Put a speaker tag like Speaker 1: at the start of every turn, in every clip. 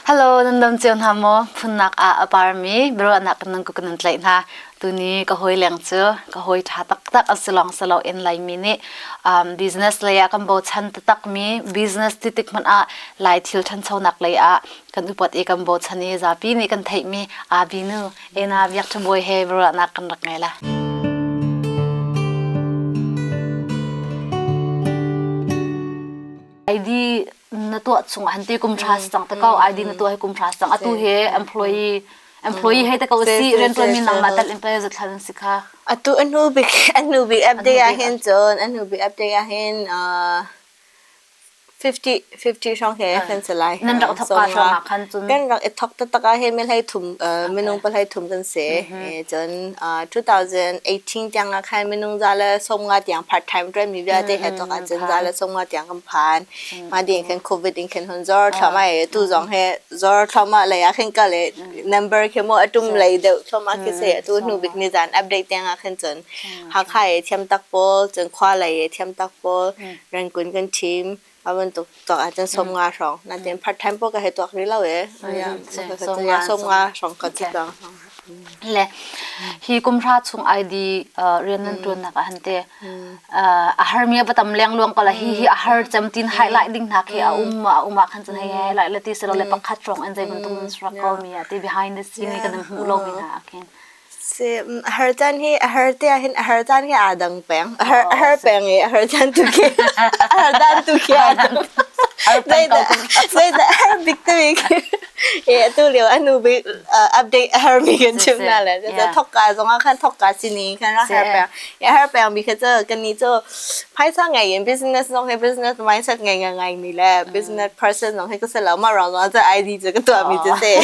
Speaker 1: Hello, nan dam cio hna maw? Phunnak ah a parmi biaruahnak kan nan kan nan tlaih hna. Tuni ka hawi leng cu ka hawi ṭha taktak an si lawng si loin Laimi nih business lei ah kan bochan taktakmi business ti tik hmanh ah Lai thil ṭhanchonak lei ah kan upat i kan bochan i zapi nih kan theihmi Abi nu Ena Biak Ṭha Bawi he biaruahnak kan rak ngei la. ID na tuah chung ah hanti kum ṭha si cang te ko ID na tuah hi kum ṭha si cang atu hi employee employee hei te ko si rianṭuan mi nangmah tal employee zathlan an si kha
Speaker 2: Atu a hnu bik a hnu bik update ah hin cun a hnu bik update ah hin 50 50 hrawng he kan si lai.
Speaker 1: Nan rak thok ka hrawng ah khan cun
Speaker 2: kan rak i thok taktak ah hin mi hlei thum minung pahlei thum kan si. Cun 2018 tiang ah khan minung za le 50 tiang part time ṭuan mi vialte he tuak ahcun za le 50 tiang kan phan. Mah ding khan COVID in khan hun zor thluahmah i tu zong he zor thluahmah lei ah khin kal i number khi mu a ṭum lei deuh thluahmah khi si. Atu hnu bik ni zan update tiang ah khan cun Hakha i thiam tak pawl, cun khua lei i thiam tak pawl, Rangoon kan ṭhim. A bantuk tuak ahcun 50 hrawng. Natin part time pawl ka hei tuak rih lo e. 50 hrawng ka ci cang.
Speaker 1: Le hi kum hra chung ID rian nan ṭuannak ah han te a har mi va tam leng luang ko la hi hi a har cem tin highlight ding hna khi a um a um ah khan cun hei highlight le ti selo le pakhat rong an zei bantuk in rak ko mi a ti behind the scene kan hmuh lo mi hna ah khin
Speaker 2: A har caan hi a har te ahhin a har caan hi aa dang peng. A har a har peng i a har caan tu khi a har caan tu khi aa dang. Zeidah zeidah a har bik timi khi e atu lio a nu bik update a har mi kan chim na le thokka zong ah khan thokka sining khan rak har peng. A har peng mi kha cu kannih cu phaisa ngei in business zong hi business mindset ngei ngai mi le business person zong hi ka si lo mah ruang zong ah ID cu ka tuah mi cu si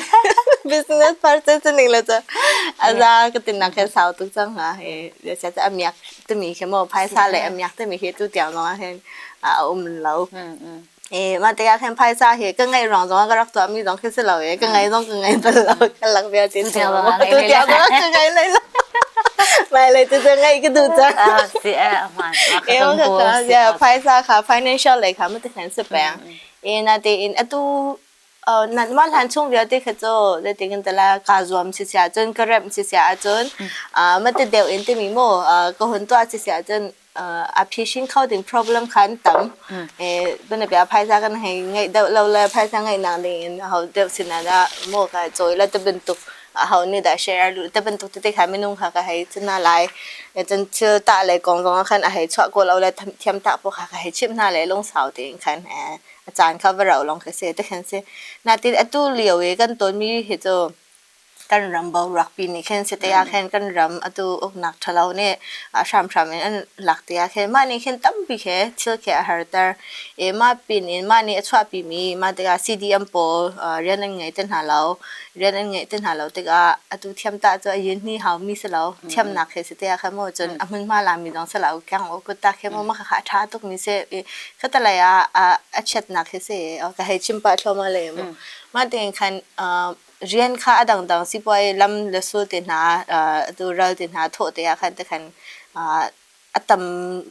Speaker 2: business person si ning le cu aza ka tinnak he sau tuk cang ha he sia cu amiak timi khi mo phaisa le amiak timi khi tu tiang zong ah hin a um lo e mah tikah khan phaisa hi ka ngeih ruang zong ah ka rak tuah mi zong khi si lo e ka ngei zong ka ngei bal lo ka lak vial tin tu tiang zong ka ngei lai lo mai lei tu cu ngeih ka duh cang
Speaker 1: si e man
Speaker 2: e ka ka ya phaisa kha financial lei kha ma ti khan si peng e na te in atu nan mah hlan chung vialte kha cu zeitin kan tala ka zuam si sia cun ka remh si sia ahcun ma ti deuh in timi mu ka hun tuah si sia cun a phishin kho ding problem kha an tam. Bianabia phaisa kan hei ngeih deuh lo le phaisa ngeihnak ding in ho deuh sinah dah maw ka cawi le ti bantuk aho nih dah share duh ti bantuk tete kha minung kha ka hei cun hna lai. Cun thil tah le kong zong ah khan a hei chuah ko lo le thiam tah pawl kha ka hei chimh hna le lungsau tein khan a caan kha va rauh lawng khi si ti khan si. Natin atu lio i kan tawnmi hi cu Kan ram boruak pi nih khin site ah khin kan ram atu uknak ṭhalo nih hramhram in an lak tikah khin mah nih khin tampi khi thil khi a harter. I mah pin in mah nih a chuahpimi mah tikah CDM pawl rian an ngei ti hna lo. Rian an ngeih ti hna lo tikah atu thiamtah cu a yin hni haumi si lo. Thiamnak he site ah khan maw cun a hmunhma lami zong si lo. Keng u kut tak he maw mah khakha a ṭha tukmi si. I khatalei ah a chiatnak hi si. Ka hei chim pah thluahmah le mu. Mah tein khan rian kha a dangdang sipuai lam le sul te hna atu ral te hna thawh te ah khan te khan a tam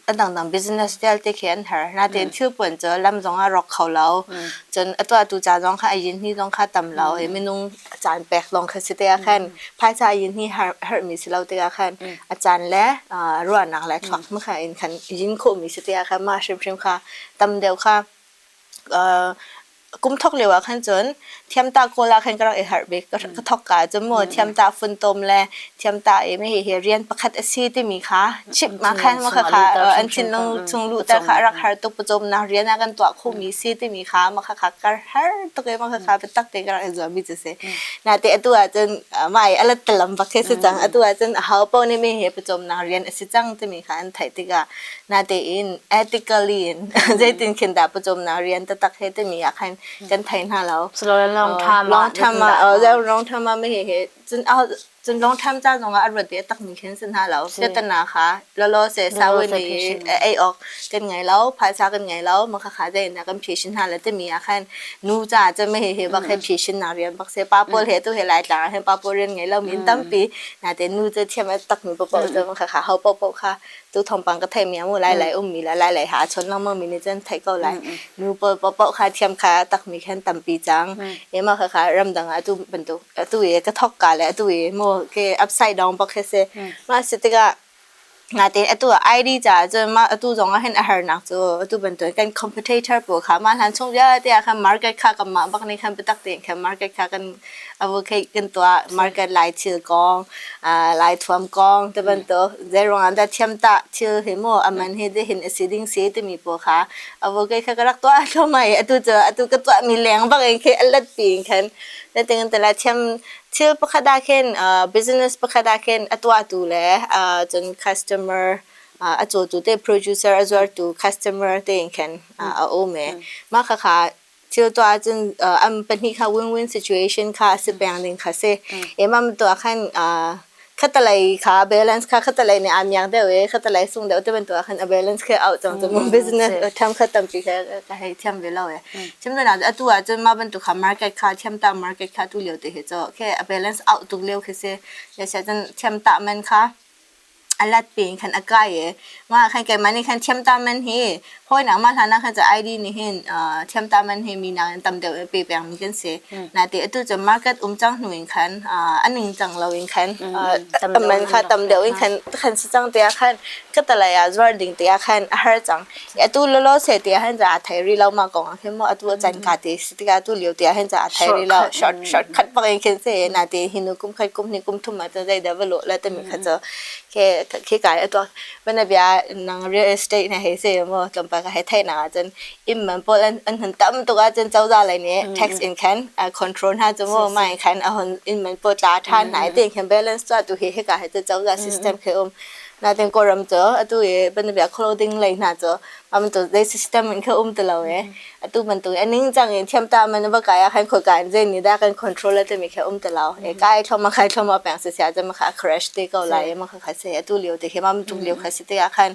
Speaker 2: a dangdang business vialte khi an har natein thil puan cu lam zong ah rawk kho lo cun a tuahtu ca zong kha a yin hni zong kha tam lo i minung caan pek lawng kha si te ah khan phaisa a yin hni har mi si lo tikah khan a caan le ruahnak le thluak ma kha in khan yin khawh mi si te ah khan mah hrimhrim kha tam deuh kha Kum thok lio ah khan cun thiamtah kawl ah khan ka rak i harh bik. Ka thok ka cun mu thiamtah funtom le thiamtah i mi hi rian pakhat a si timi kha chip ma khan ma kha kha an thinlung chung luhter kha a rak har tuk pawcawmnak rian ah kan tuah khomi si timi kha ma kha kha kar har tuk i ma kha kha biatak te ka rak i zuam mi cu si. Nate atu ah cun mah i a lat bak khi si cang. Atu ah cun aho paoh nih mi hi pawcawmnak rian a si cang timi kha an theih tikah Natein ethically in zeitin khin dah pawcawmnak rian taktak he timi ah khan kan thei hna lo.
Speaker 1: Long term
Speaker 2: long term ah long term ah mi he cun cun long term ca zong ah a ruat ve tak mi khin sin hna lo. Tetana kha lolo se sawi ni ei ok kan ngei lo phaisa kan ngei lo ma kha kha zei na kan phi shin hna le timi ah khan nu ca cu mi he bak he phi shin na rian bak se pa pawl he tu he lai tlang he pa pawl rian ngei lo min tampi na te nu cu thiam tak mi po po cu ma kha kha ho po po kha. Tu thawngpang ka theih mi amu lai lai um mi la lai lai ha chon lengmang mi nih cun theih ko lai. Nu pawl paohpaoh kha thiam kha tak mi khan tampi cang. Ema kha kha ramdang ah atu bantuk atu i ka thok ka le atu i mu ke upside down bak khi si. Mah si tikah Natein atu ah ID caah cun mah atu zong ah hin a harnak cu atu bantuk kan competitor pawl kha mah hlan chung vialte ah khan market kha kanmah bak nih khan biatak tein khan market kha kan advocate kan tuah market lai thil kong lai thuam kong ti bantuk zei ruangah dah thiam tah thil hi mu a man hi hin a si ding si timi pawl kha advocate kha ka rak tuah thluahmah i atu cu atu ka tuahmi leng bak in khi a let pi in khan natin tala thiam Thil pakhat ah khin business pakhat ah khin a tuahtu le cun customer a cawtu te producer a zuartu customer tein khin a um i mah khakha thil tuah ahcun an pahnih kha win-win situation kha a si peng ding kha si. Mah tuah khan khatalei kha balance kha khatalei nih aa miak deuh i khatalei sung deuh ti bantuk ah khan a balance khi a out cang cu mu business tham kha tampi kha ka hei thiam ve lo e. Chim na atu ah cun mah bantuk kha market kha thiamtah market kha tu lio te hi cu khi a balance out tuk lio khi si. Ya sia cun thiamtah man kha a lat pin khan a kai i mah khan keimah nih khan thiamtah man hi hawinak mah hlan ah khan cu ID nih hin thiamtah man hi mi nakin tam deuh in pe peng mi kan si. Nate atu cu market um cang hnu in khan a ning cang lo in khan man kha tam deuh in khan khan si cang te ah khan ka talai ah zuar ding te ah khan a har cang. Atu lawlaw se ti ahhin ca a thei rih lo ma kong ah khin maw atu a can ka ti si tikah atu lio ti ahhin ca a thei rih lo short short khat bak in khin se na ti hinu kum khat kum hnih kum thum ah cun zei dah va lawh la timi kha cu khi khi kai atu bana bia nang real estate na hei se maw tlawmpal ka hei thei nak ahcun inn man pawl an an hun tam tuk ahcun cozah lei nih tax in khan control hna cu maw mai khan a hun inn man pawl tla than hna ti khin balance tu atu hi hika hi cu cozah system khi um Natin Kawlram cu atu i banabia clothing lei hna cu mah bantuk zei system in kha um ti lo i atu bantuk a ningcang in thiamta man va kai ah khan khoika in zei nih dah kan control a timi kha um ti lo. E kai thloma kai thloma peng si sia cun kha crash te ko lai i ma kha se atu lio te khi ma bantuk lio kha si te ah khan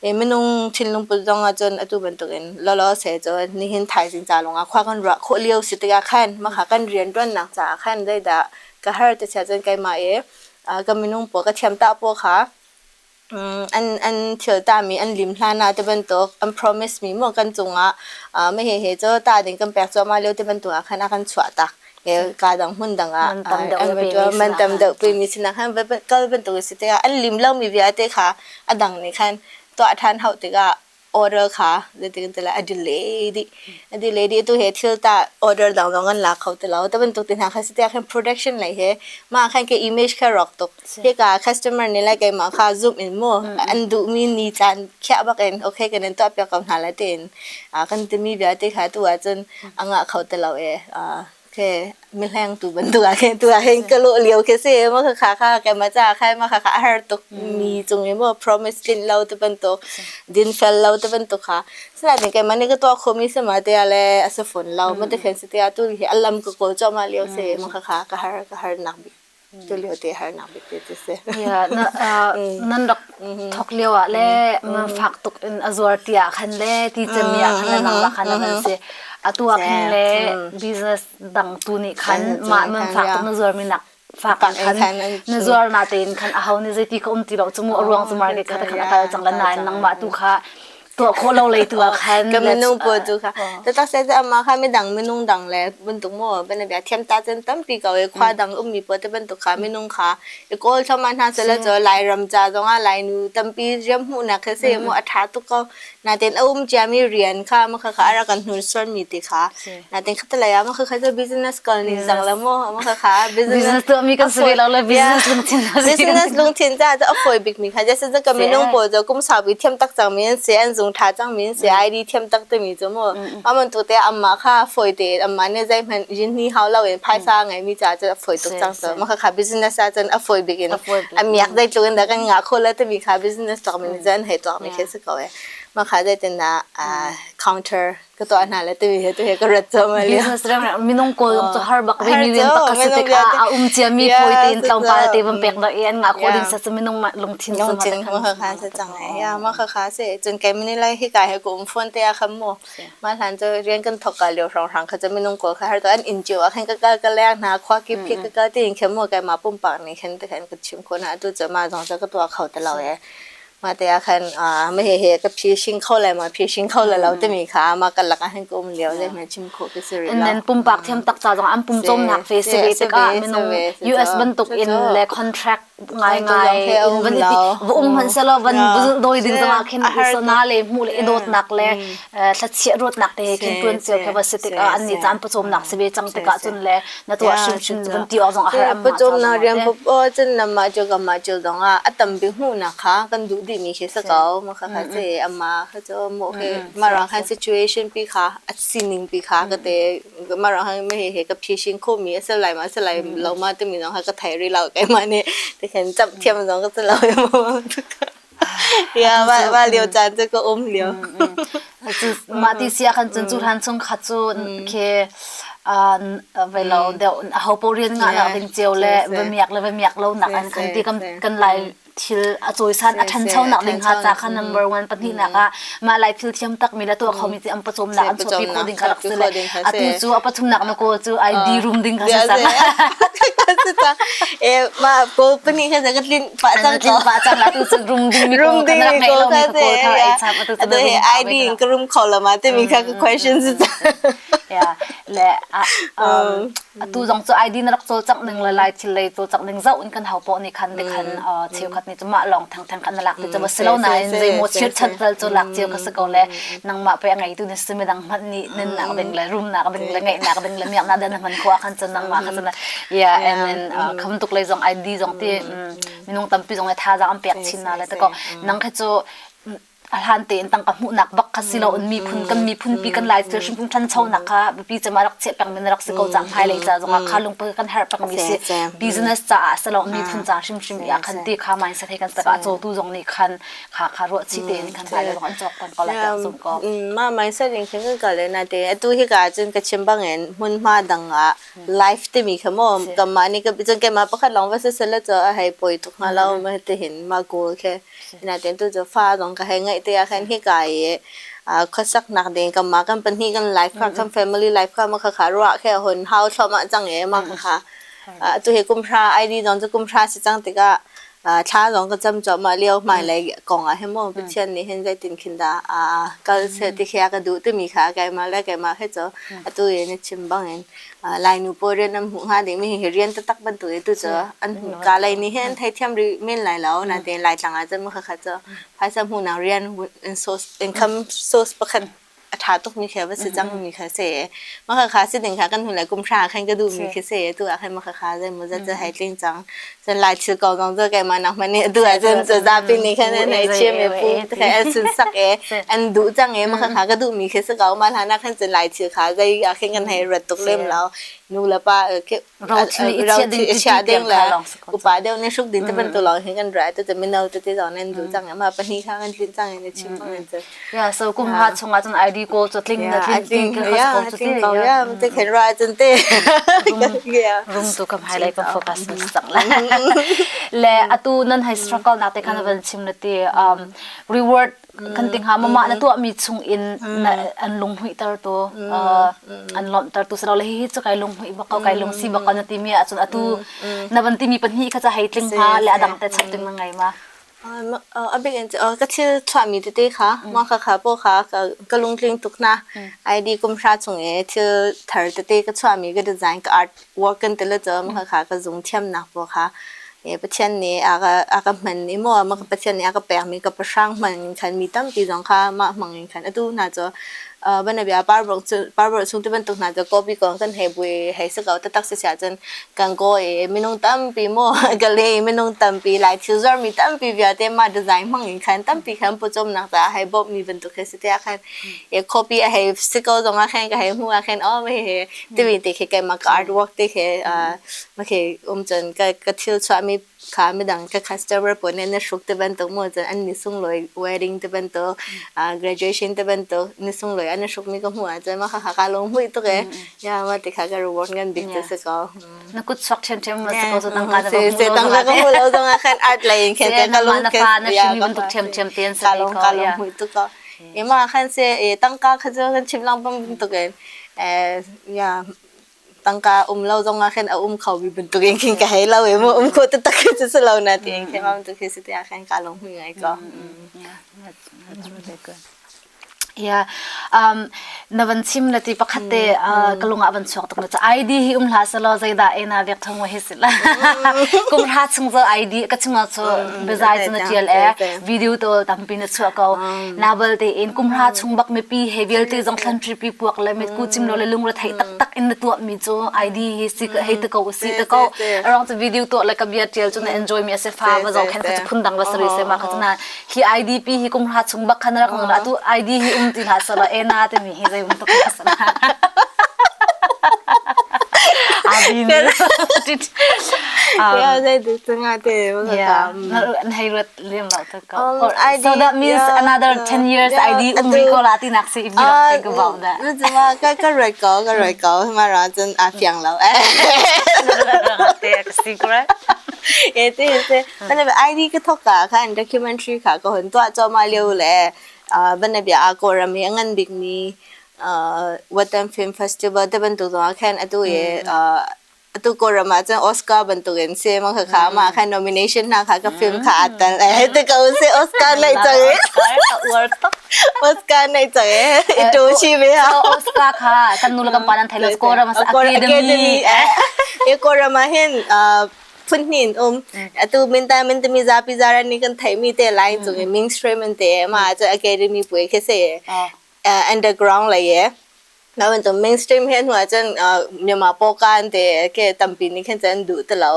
Speaker 2: e minung thinlung put zong ah cun atu bantuk in lolo se cun nihin thaizing ca lawng ah khua kan ruah khawh lio si tikah khan ma kha kan rian ṭuannak caah khan zeidah ka har te sia cun keimah i ka minung pawl ka thiamtah pawl kha an an thil tami an lim hlan ah ti bantuk an promise mi maw kan cungah mah hihi cu ta ding kan pek cuahmah lio ti bantuk ah khan a kan chuah tak ka dang hmun dang ah man tam deuh pe mi sinah khan kal bantuk si tikah an lim lo mi vialte kha a dang nih khan tuah ṭhan hauh tikah order kha zeitin ti lai a delay dih a delay dih tu he thil ta order dang zong an la kho ti lo ta bantuk ti hna kha si tiah khan production lei he mah khan ke image kha rawk tuk hika customer nih lai keimah kha zoom in mu an duh mi ni caan khiah bak in okay kan in tuah piak ko hna lai tiin kan timi vialte kha tu ahcun a ngah kho ti lo e ke mihleng tu bantuk ah khin tu ah hin ka lawh lio khi si ma kha kha kha ke ma cha khai ma kha kha har tuk mi cung i mo promise tlin lo te bantuk din fel lo te bantuk kha sina tin ke mani ka to khomi se ma te ale asa phone lo ma te khen si te tu hi alam ka kol cho ma lio se ma kha kha ka har ka har nak bik tu lio te har nak bik te te se
Speaker 1: ya na nan rak thok lio ah le man fak tuk in a zuar ti ah khan le ti cem ah khan le nangmah khan na van si atu ah khan le business dang tu nih khan mah man fak tuk na zuar mi nak fak khan na zuar na tein khan a ho ni zeiti ka um ti lo chu mu a ruang chu market kha khan a kal cang la nain nangmah tu kha tuah khawh lo lei tu ah khan
Speaker 2: ka minung pawl tu kha tatak se ama kha midang minung dang le bantuk mo bana bia thiam ta chen tampi ko e khwa dang ummi pawl te bantuk kha minung kha i kawl thoma hna sela cho lairam cha zong ah lainu tampi riam hmuh nak kha se mo a tha tuk ko naten a um ciami rian kha ma kha kha ara kan hnur suan mi ti kha naten khatalaya ma kha kha business kal ni zang la mo ma kha kha
Speaker 1: business tu mi kan se lo le business lungthin
Speaker 2: business lungthin cha a foi bik mi kha just ka minung pawl cu kum saupi thiam tak cang mi an si an zung tha cang mi an si ID thiam tak te mi cu mu aman tu te amma kha foi te amma ne zai hman yin ni hau lo in phaisa ngai mi cha chu a foi tuk cang so ma kha kha business a cun a foi bik in amiak dai tluk in da kan nga kho la te mi kha business tok mi zan he tok mi khe se ko e ma kha dai ten na counter ka tuah hna le tu he tu he ka rat chom ali
Speaker 1: business ram minung kawl cu har bak ve mi rian tak ka tik a a um cia mi foi te in tlawmpal te van pek da i an nga kho ding sa chu minung lungthin
Speaker 2: sa lungthin ma kha kha sa chang e ya ma kha kha se chun kai mini lai hi kai he ko um phone te a kham mo ma hlan chu rian kan thok ka lio rong rang kha chu minung kawl kha har to an in chiu a khan ka ka ka leng na khwa ki phi ka ka ti in khem mo kai ma pum pak ni khen te khan ka chim ko na tu chu ma jong cha ka tua khau te lo e. Mah te ah khan mah hihi ka phisin kho lai ma phisin kho lai lo timi kha mah ka lak ah hin ka um lio zeihmanh chim khawh ka si rih
Speaker 1: And
Speaker 2: lo.
Speaker 1: then pumpak thiam tak ca zong an pum cawmnak ve si ve tikah minung US bantuk in le contract ngai ngai in van i va um hmanh selaw van doi ding zongah khin usana le hmuh le i dawtnak le thlachiah ruatnak te khin tuan cio kha va si tikah an nih caan pawcawmnak si ve cang tikah cun le na tuah hrimhrim van ti awk zong a har amma
Speaker 2: pawcawmnak rian popo cun namah cu kamah cu zong ah a tam bik hmuhnak kha kan duh dih mi khi si ko ma kha kha ce amma kha cu mu khi marang khan situation pi kha a sining pi kha ka te marang khan me he ka phishin kho mi a lai ma lai lo ma te mi zong kha ka thai ri lo kai ma ne te khan chap thiam zong ka lo Ya va va lio caan cu ka um lio.
Speaker 1: Mah ti si ah khan cun cu hlan chung kha cu khi ve lo deuh ho po rian ngah nak ding cio le va miak le va miak lo nak an kan ti kan kan lai thil a cawisan a ṭhancho nak ding ha ca kha number one pahnih nak ah mah lai thil thiam tak mi le tuah kho mi ti an pawcawm nak an chuahpi khawh ding kha rak si le atu cu a pathum nak na kawl cu ID room ding kha si cang.
Speaker 2: E ma kawl pahnih kha ka tlin pah cang
Speaker 1: ko. Pah cang atu cu room ding mi
Speaker 2: room ding mi kawl
Speaker 1: kha si
Speaker 2: kha ei chap atu cu ID in ka room kho la ma te mi kha ka question si
Speaker 1: Ya le atu zong cu ID na rak cawlcangh ning le lai thil lei cawlcangh ning zoh in kan hau pawh nih khan te khan cheukhat nih cu mah lawng thengtheng khan na lak ti cu va si lo nain zeimaw chirchat tal cu lak cio ka si ko le nangmah pe a ngeitu na si midang hmanh nih nunnak ding le rumnak ding le ngeihnak ding le miaknak ding na hman khawh ah khan cun nangmah kha cun yeah and then kham tuk lei zong ID zong ti minung tampi zong le thazaang an pek chin na le te ko nang kha cu a hlan tein tangka hmuhnak bak kha si lo in miphun kan miphun pi kan lai thil hrimhrim ṭhanchonak kha biapi cem ah rak chiah pengmi na rak si ko cang hmailei ca zongah kha lungput kan herh pengmi si business caah si lo miphun ca hrimhrim i ah khan ti kha mindset he kan sak ah cawtu zong nih khan kha kha ruah chih tein khan hmailei zong an cawk peng ko lai tiah zum ko.
Speaker 2: Ma mindset in khin kan kal le na te atu hi ka cun ka chim bangin hmunhma dang ah life timi kha mo kamah nih ka cun keimah pakhat lawng va si sela cu a hei poi tuk hnga lo ma ti hin ma goal khe Nain tu cu fa zong ka hei ngeih te ah khan hika i khuasaknak ding kanmah kan pahnih kan life kha kan family life kha ma khakha ruah khe hun hau thluahmah cang i ma khakha atu hi kum hra ID zong cu kum hra si cang tikah thla zong ka cam cuahmah lio hmailei kong ah hin mu Pathian nih hin zeitin khin dah kal seh ti khi a ka duh timi kha keimah le keimah he cu atu i na chim bangin Lainu pawl rian an hmuh hnga dingmi hi rian taktak bantuk i tu cu an hmuh ka lei nih hin theithiam rih men lai lo natein Laitlang ah cun khakhat cu phaisa hmuhnak rian source income source pakhat a ṭha tukmi khi va si cangmi kha si. Mah khakha si ding kha kan hnu le kum hra khan ka duhmi khi si. Tu ah khan mah khakha zeimaw zat cu hei tling cang. Cun Lai thil ko zong cu keimah nak hmanh nih atu ah cun cu zapi nih khan an hei chim i pu kha an sunsak i an duh cang i mah khakha ka duhmi khi si ko. Mah hlan ah khan cun Lai thil kha zei ah khin kan hei ruat tuk lem lo. Nu le pa
Speaker 1: i
Speaker 2: chiah ding le upa deuh nih hruk ding te bantuk lawng hin kan ruah tu mino tete zong nan duh cang ma pahnih kha kan tlin cang in chim bang in
Speaker 1: Yeah, so kum ha chung ah cun ID ko cu tling na tling tling
Speaker 2: ka ko cu te ko ya te khen ra cun te
Speaker 1: rum tu kam highlight kan focus na cang la le atu nan hai struggle nak te khan van chim na ti reward kan ting ha mama na tuah mi chung in an lunghmuih ter tu an lawmh ter tu silo le hi cu kai lunghmuih bak ko kai lung si bak ko na ti mi ahcun atu na van ti mi pahnih kha ca hei tling ha le adang te chap ting na ngai ma
Speaker 2: A bik in ka thil chuahmi tete kha mah khakha pawl kha ka lungtling tuk hna. ID kum hra chung i thil thar tete ka chuahmi ka design ka art work kan ti le cu mah khakha ka zung thiamnak pawl kha Pathian nih a ka a ka hman i maw mah Pathian nih a ka pekmi ka pahrang hman in khan mi tampi zong kha mah hmang in khan atu hna cu Banabia parborh chung ti bantuk hna cu kawpi kong kan hei bui hei si ko taktak si siah cun kan kaw i minung tampi maw ka le i minung tampi lai thil zuarmi tampi vialte mah design hmang in khan tampi khan pawcawmnak caah hei bawmhmi bantuk khi si tiah khan i copy a hei si ko zong ah khan ka hei hmuh ah khan oh hihi timi te khi keimah ka artwork te khi ma khi um cun ka ka thil chuahmi kha midang ka customer pawl nih na hruk te bantuk maw cun an ni sunglawi wedding te bantuk graduation te bantuk ni sunglawi an hruk mi ka hmuh ahcun mah kha ka lung hmuih tuk e ya ma ti kha ka reward ngan bik te si ko
Speaker 1: na kut chuak ṭhiamṭhiam ma si ko cu tangka na
Speaker 2: se tangka ka hmu lo zong ah khan art lei in khan
Speaker 1: ka lung na fa na hrimi bantuk ṭhiamṭhiam te an
Speaker 2: si ko ka lung hmuih tuk ko e ma khan se e tangka kha cu kan chim lang bang tuk in ya. Tangka um lo zong ah khin a um kho mi bantuk in khin ka hei lo i mu um kho taktak khi cu si lo na tiin khin mam tu khi si te ah khan ka lung hmui ngai ko.
Speaker 1: Yeah, that's really good. Yeah. Na van chim na ti pakhat te ka lung ah van chuak tuk na ca ID hi um hlah selaw zeidah ena vek thong hi si la. Kum hra chung zo ID ka chung ah chu bezai chu na tial e video to tampi na chuah ko. Na bal te in kum hra chung bak mipi he vialte zong thlan pi puak le mit ku chim lo le lungre thei taktak in na tuah mi cu ID hi si hei te ko si te ko. Arong chu video to le ka bia tial chu na enjoy mi ase fa va zo khen ka chu phun dang va sari se ma kha na hi IDP hi kum hra chung bak khan rak nung atu ID hi um ti hlah sala ena te mi hi zei um tuk sala Abi ni
Speaker 2: Yeah, they do nga te
Speaker 1: Yeah, hei ruat liam lo to ko. So that means another 10 years ID um ri ko la ti nak si if you don't think about that.
Speaker 2: Ka ka roi ko ka roi ko ma ra chun a fiang lo eh.
Speaker 1: Secret.
Speaker 2: เอเต้เต้มันเป็น ID ก็ทกะค่ะ documentary ค่ะก็เห็นตัวจอมาเร็วแหละอ่าบันเบียอาโกรามีงันบิ๊กมีเอ่อ Western Film Festival แต่เป็นตัวตัวแค่นตัวเอเอ่อตัวโกรามาจังออสการ์บันตัวเอ็นเซมันค่ะค่ะมาค่ะ nomination นะคะก็ฟิล์มค่ะแต่เอแต่ก็เซออสการ์ในใจออสการ์ในใจดูชีวิต
Speaker 1: ค่ะออสการ์ค่ะกันนูลกันปานันไทยโกรามา Academy
Speaker 2: เอโกรามาเห็นเอ่อ phun hnin um atu minta min mi zapi zara ni kan thai mi te line chung mainstream an te ma cha academy pui khe se underground เลยye နောက်ဝင်တော့ mainstream ဟဲ့ဟိုကျန်မြန်မာပေါ်ကန်တဲ့ကဲတမ်ပီနိခင်ကျန်ဒူတလော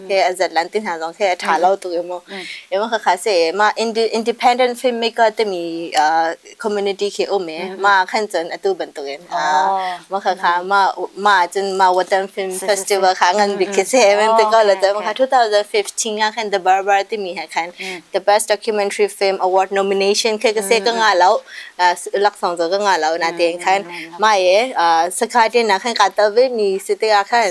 Speaker 2: ကဲအဇလန်တင်ဟာဆောင်ခဲထာလောက်တူမအမခခဆေမ independent filmmaker တမီ community ခေအမေမခန့်ကျန်အတူဘန်တူရင်အာမခခမမကျန်မ Watan Film Festival ခငန်ဘိခေဆေမန်တကောလတမခ2015ငါခန် The Barbar တမီဟခန် The Best Documentary Film Award nomination ခေကဆေကငါလောက် ลักสองตัวก็งาแล้วนะเตียงคันมาเออ่าสกาเตียนะคันกาตะเวมีสิเตอาคัน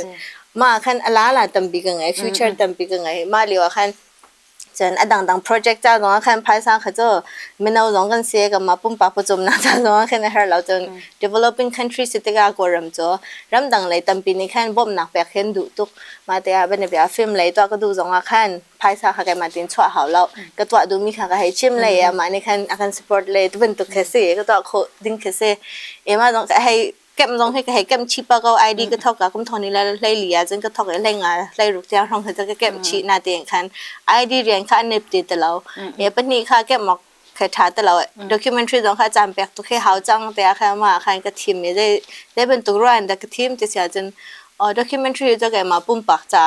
Speaker 2: มาคันอลาลาตัมปีกังไง future ตัมปีกังไงมาเลียวคันจนอดังดัง project จ้าตรงคันภายซังเขาจะไม่เอาสองกันเสียกับมาปุ่มปะปุจมนะจ้าตรงคันเฮเราจน developing country สิเตกากรำจอรำดังเลยตัมปีนี้คันบ่มหนักแปกเห็นดุตุกมาแต่เป็นแบบฟิล์มเลยตัวก็ดูสองคัน ภายซาค่ะกันมาตินชัวหาเราก็ตัวดูมีค่ะก็ให้ชิมเลยอะมาในคันอาคัน support เลยตัวเป็นตัวเคซี่ก็ตัวโคดิ้งเคซี่เอ็มาต้องให้เก็บต้องให้ให้เก็บชีปะก็ ID ก็เท่ากับกุมทอนี้แล้วไล่เหลียจนก็เท่ากับไล่งาไล่รุกเจ้าท้องเขาจะเก็บชีนาเตียงคัน ID เรียนค่ะเนบติดแต่เราเอปนี้ค่ะเก็บหมอกเคยท้าแต่เรา documentary ตรงค่ะจำแปลกตัวแค่หาจังแต่ค่ะมาคันก็ทีมได้ได้เป็นตัวร้านแต่ก็ทีมจะเสียจน อ๋อ documentary จะแกมาปุ่มปากจ้า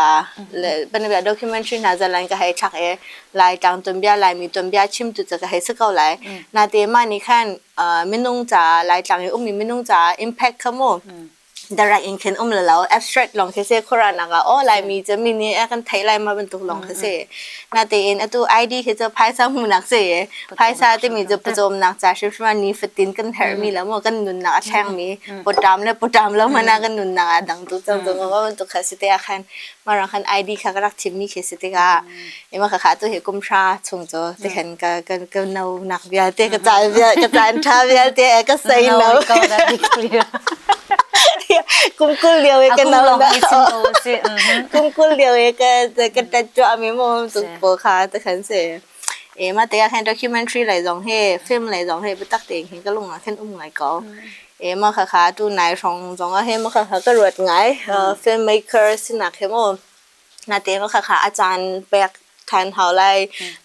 Speaker 2: เลยเป็นแบบ documentary น่าจะลันก็ให้ชักเอลายกลางต้นเบี้ยลายมีต้นเบี้ยชิมจุดจะก็ให้สักเอาหลายนาเตมานี่ขั้นเอ่อไม่นุ่งจ้าลายกลางอุ้มมีไม่นุ่งจ้า impact ขโม direct in เข็นอุ้มแล้ว abstract ลองเคเซโครานักอ๋อลายมีจะมีนี่กันไทยลายมาเป็นตุกลองเคเซนาเตเอ็นอตู ID คือจะพายซาหูนักเสพายซาที่มีจะประจมนักจ้าชิฟมานี่ฟตินกันแฮร์มีแล้วมันกันนุนนักแช่งมีปดามแล้วปดามแล้วมันกันนุนนักดังตุจังตุงก็มันตุกคาสิเตอาคันมารังคัน ID ค่ะก็รักทิมมีเคสิเตกาเอ็มค่ะค่ะตัวเหกุมชาชงโจที่เห็นก็ก็ก็เนานักเบียเตกระจายเบียกระจายท่าเบียเตก็ใส่เนา kumkul liao e ka na kumkul liao e ka ka ta chwa mi mo tu po kha ta khan se e ma te khan documentary 来zong he film 来zong he bu tak te hin ka lung khan um ngai ko e ma kha kha tu nai song zong a he ma kha kha ka ruat ngai filmmaker sinak he mo na te ma kha kha อาจารย์แปกทานเฮาไล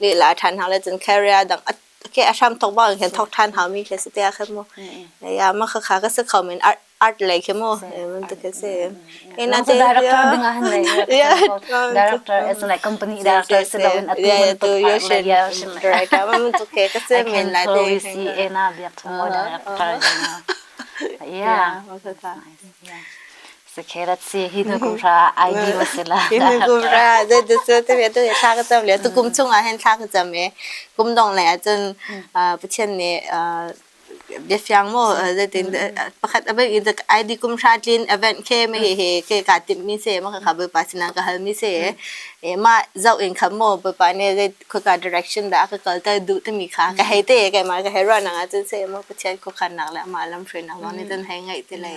Speaker 2: ลีลาทานเฮาไลจน career ดัง โอเคอาชามทกบ่เห็นทกทานเฮามีเคสเตียขึ้นโมยามาค่ะก็สึกเขาเหมือน art art เลยขึ้นโมมันตะเคเซ
Speaker 1: เอ็นอา director ดึงอ่ะเลย director is like company director สิเราเป็น
Speaker 2: ตัวตัวยูชิน director มันตุเคก็เซ
Speaker 1: มินไลเตซีเอ็นาเบียกทม director yeah Okay, let's see. Hi nu kum ra ID masila.
Speaker 2: Hi nu kum ra de de se te tu tha ka cham le tu kum chung ah hen tha ka cham e kum dong le cun Pathian nih biafiang maw zeitin pakhat a in ID kum hra tlin event khe me he he ke ka timh mi se ma kha bawipa sinah ka hal mi se e ma zoh in kham maw bawipa nih zei khua direction dah ka kal ter duh timi kha ka hei te keimah ka hei ruahnak ah cun se maw Pathian khuakhannak le amah lamhruainak lawng nih cun hei ngaih ti lai.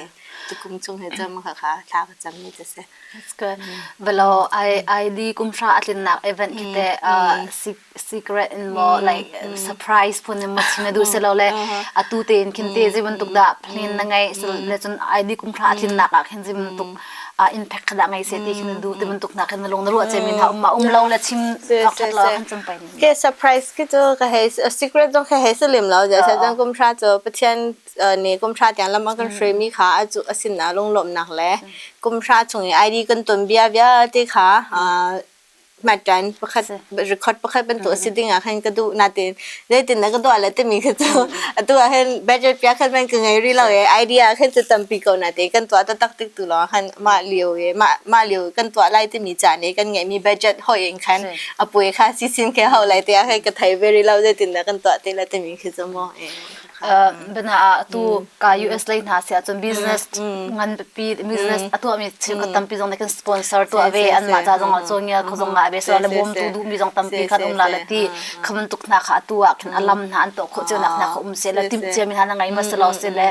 Speaker 2: Tukum chung he cam kha kha thla ka cam mi te si.
Speaker 1: That's good. Velo ID kumhra atlinnak event kite secret in mo like surprise phun in mo chim du se lo le atu te in khin te zei bantuk dah plan na ngai se le cun ID kumhra atlinnak ah khin zei bantuk impact kha dah ngai se ti khin du ti bantuk na khin na lung na ruah che min ha um ma um lo le chim thok that lo khan chung pai
Speaker 2: Ke surprise ki cu ka hei secret zong ka hei salim lo ja sa jang kumhra cu Pathian nih kumhra tiang lam a kan hruaimi kha a cu a sinah lunglawmhnak le kumhra chung i ID kan ton bia vialte kha hmatṭan pakhat record pakhat bantuk a si ding ah khan ka duh natin zeitin na ka tuah le timi kha cu atu ah hin budget pia khan man ka ngei rih lo e idea khan cu tampi ko natin kan tuah taktak tik tu lawng khan mah lio e mah mah lio kan tuah lai timi caan i kan ngeihmi budget hoi in khan a puai kha sisin khe ho lai te ah khan ka thei very lo zeitin dah kan tuah te la timi khi cu maw e
Speaker 1: Bana ah atu ka US lei hna si ahcun business ngan pipi business a tuahmi cheukhat tampi zong nih kan sponsor tuah ve anmah ca zong ah cawngia kho zong ah ve so le bawmtu duhmi zong tampi khan um la le ti kha bantuk hna kha atu ah khin alam hna an tuah khawh cio nak hna kha um se le timh cia mi hna na ngai ma se lo se le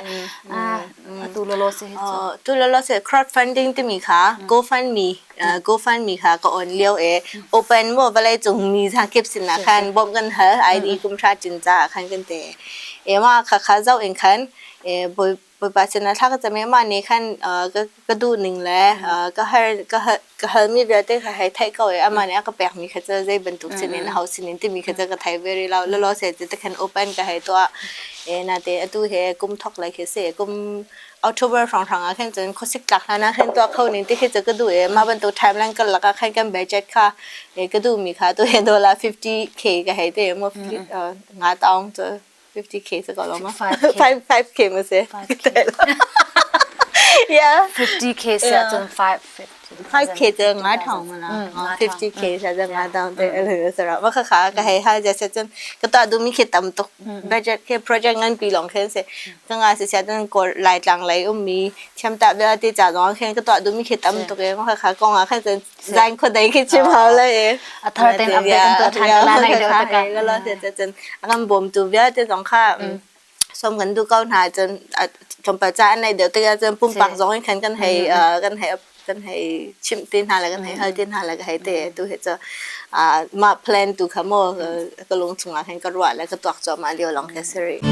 Speaker 1: atu lo lo se hi cu
Speaker 2: tu lo lo se crowdfunding timi kha GoFundMe GoFundMe kha ka on lio e open mo vawlei cung mi zakip sinah khan bawmh kan hal ID kum hra cin ca khan kan te e ma kha kha zau in khan e bawipa sinah thla ka cam i mah nih khan ka duh ning le ka har ka ka halmi vialte kha hei theih ko i amah nih a ka pekmi kha cu zei bantuk sinin ho sinin timi kha cu ka thei very lo lolo se ti khan open ka hei tuah e na te atu he kum thok lai khi se kum October hrawnghrang ah khin cun khuasik tlak hlan ah khin tuah kho ning ti khi cu ka duh i mah bantuk timeline ka lak ah khan kan budget kha ka duhmi kha tu he dollar 50k ka hei te mo nga taung cu 50k cu ko lo ma 5 5k ma si yeah
Speaker 1: 50k sia cun 5
Speaker 2: 5k ကျ9000မလား 50k ဆာကျ9000တဲ့အဲ့လိုမျိုးဆိုတော့မခခကဟဲဟာကျဆက်ကျကတာဒူမီခေတမ်တု budget ခေ project ငန်ပီလောင်ခဲစေကငါစစတဲ့ကိုလိုက်တန်လိုက်အမီချမ်တာဘဲတေကြတော့ခဲကတာဒူမီခေတမ်တုကေမခခကောငါခဲစဇိုင်းခဒိုင်ခေချင်ဟောလေ
Speaker 1: အthar ten update kan tuah than la nai deuh
Speaker 2: tak la la te cun akan bom tu vialte zong kha som kan du ko hna cun tlawmpal ca an nei deuh tikah cun pumpak zong in khan kan hei kan hei kan hei chimh te hna le kan hei hal te hna le ka hei te tu he cu mah plan tu kha maw ka lung chungah khan ka ruah le ka tuak cuahmah lio lawng khi a si rih.